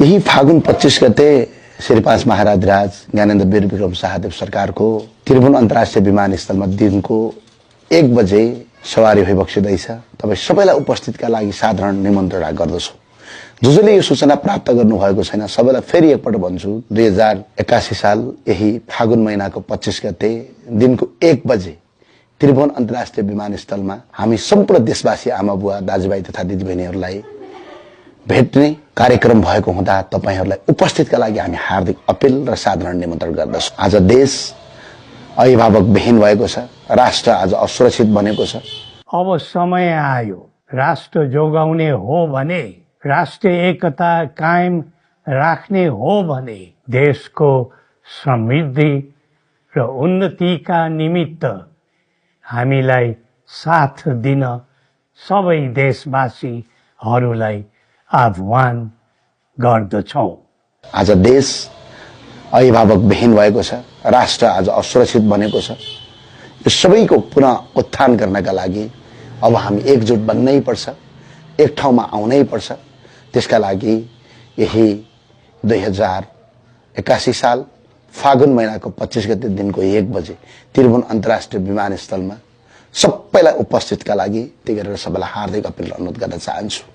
यही फागुन 25 गते श्री 5 महाराजराज ज्ञानेन्द्र वीर विक्रम शाहदेव सरकारको त्रिभुवन अन्तर्राष्ट्रिय विमानस्थलमा दिनको 1 बजे सवारी भइबक्सिँदैछ। तपाईँ सबैलाई उपस्थितका लागि साधारण निमन्त्रणा गर्दछु। जसले यो सूचना प्राप्त गर्नुभएको छैन सबैलाई फेरि एकपल्ट भन्छु, 2081 साल यही फागुन महिनाको 25 गते दिनको 1 बजे त्रिभुवन अन्तर्राष्ट्रिय विमानस्थलमा हामी सम्पूर्ण देशवासी आमा बुवा दाजुभाइ तथा दिदीबहिनीहरूलाई भेट्ने कार्यक्रम भएको हुँदा तपाईहरुलाई उपस्थितका लागि हामी हार्दिक अपील र साधारण निमन्त्रण गर्दछौं। आज देश अभिभावक विहीन भएको छ, राष्ट्र आज असुरक्षित बनेको छ। अब समय आयो राष्ट्र जोगाउने हो भने, राष्ट्रिय एकता कायम राख्ने हो भने, देशको समृद्धि र उन्नतिका निमित्त हामीलाई साथ दिन सबै देशवासीहरूलाई आह्वान गर्दछौं। आज देश अभिभावक विहीन भएको छ, राष्ट्र आज असुरक्षित बनेको छ। यो सबैको पुनः उत्थान गर्नका लागि अब हामी एकजुट बन्नै पर्छ, एक ठाउँमा आउनै पर्छ। त्यसका लागि यही 2081 साल फागुन महिनाको 25 गते दिनको 1 बजे त्रिभुवन अन्तर्राष्ट्रिय विमानस्थलमा सबैलाई उपस्थितका लागि त्यही गरेर सबैलाई हार्दिक अपील र अनुरोध गर्न चाहन्छु।